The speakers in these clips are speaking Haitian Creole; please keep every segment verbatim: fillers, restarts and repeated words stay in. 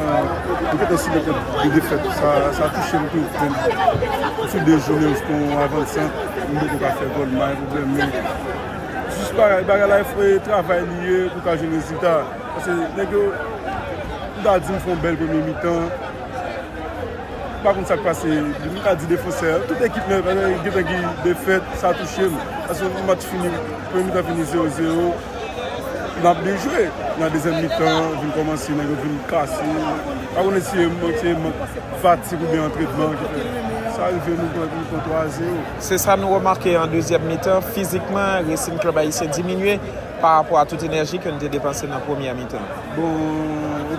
Mwen gentan sou de defèt, sa, sa touche m tou. Sou de jounen, m sou yon avansant, m poko ka fè gòl, m pa gen pwoblèm, men jis bagay, bagay la, e travay li ye pou ka jwenn rezilta. Paske nèg yo, m ta di m fè yon bèl premye mitan, m pa konn sa k pase, m ka di defansè, tout ekip nan gentan gen defèt, sa touche m. Paske yon match fini, premye mitan fini zewo zewo, n ap byen jwe. Nan dezyèm mitan, vin kòmanse, nèg yo vin kase. Pa konnen si e mank, si e mank fatig oubyen antrenman ki fè sa rive nou pran, nou pran twa zewo. Se sa nou remake an dezyèm mitan. Fizikman, Racing Club Haïtien diminye pa rapò a tout enèji ke nou te depanse nan premyè mitan. Bon,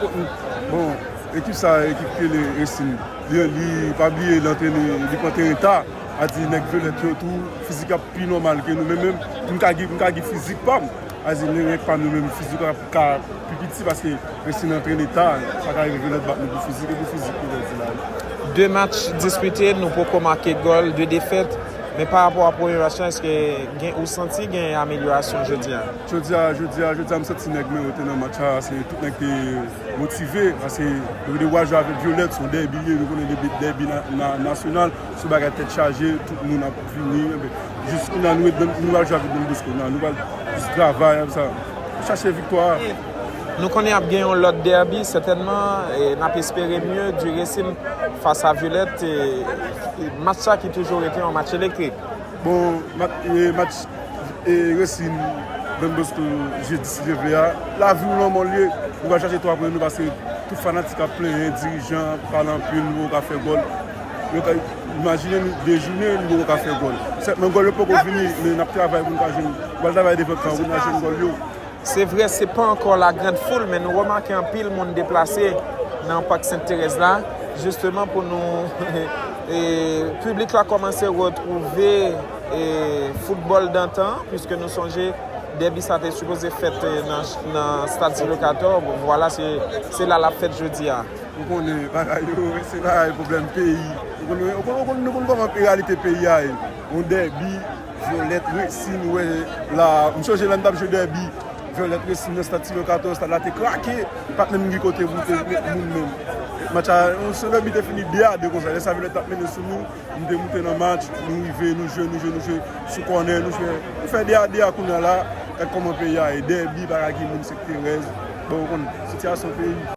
bon, ekip sa, ekip ke le Racing, li, li pa bliye, li antrene, li pran teren ta. A di nèg Vyolèt yo tou, fizik ap pi nòmal ke nou, men menm m ka gen, m ka gen fizik pa m. A di nèg pa m yo menm, fizik ap ka pi piti paske Racing antrene ta, sa ka rive Vyolèt bat nou pou fizik, e pou fizik nou pèdi la. De match dispite, nou poko make gòl, de defèt. Men pa rapò a premye match la, èske gen, ou santi gen amelyorasyon jodi a? Jodi a, jodi a, jodi a, m santi nèg mwen yo te nan match la, se tout nèg te motive, paske nou te wè jwe avèk Vyolèt, se yon dèbi li ye, nou konnen dèbi, dèbi na, na, nasyonal, se yon bagay tèt chaje, tout moun ap vini, enben, jis kounye a nou ret, nou pral jwe avèk Don Bosco, kounye a nou pral jis travay, ap sa, chache viktwa a. Nou konnen ap gen yon lòt dèbi, sètènman, e n ap espere mye du Racing fas a Vyolèt, e match sa ki toujou rete yon match elektrik. Bon, mat, e, match, e, Racing, Don Bosco, jedi si Dye vle a, lavi w lanmò l ye. Nou pral chache twa pwen nou paske tout fanatik ap plenyen, dirijan ap pale anpil, nou poko ka fè gòl. Yo ka imajine nou de jounen, nou poko ka fè gòl. Sètman gòl yo poko vini, men n ap travay pou n ka jwenn. Nou pral travay devan kan pou n ka jwenn gòl yo. Se vre, se pa ankò la grande foule, men nou remake anpil moun deplase nan Pak Sent Terèz la, jisteman pou nou, e, piblik la kòmanse retwouve, e, foutbòl dantan, piske nou sonje dèbi sa te sipoze fèt, e, nan, nan Stad Silo Katò. Bon, vwala, se, se la l ap fèt jodi a. Ou konnen bagay yo, se bagay pwoblèm peyi. Ou konnen, ou konnen, ou konnen, nou konn kòman reyalite peyi a ye. Yon dèbi, Vyolèt, Racing, nou wè la, m sonje lè n t ap jwe dèbi, Vyolèt, Racing nan Stad Silo Katò, stad la te krake, pa t menm gen kote pou te met moun menm. Match la, yon sèl dèbi te fini de a de konsa, lè sa Vyolèt t ap mennen sou nou, nou te moute nan match, nou rive, nou jwe, nou jwe, nou jwe, sou kònè, nou jwe, nou fè de a de a kounye a la, gad kòman peyi a ye, dèbi, pa ka gen moun Sent Terèz, bon, ou konn, sitiyasyon peyi.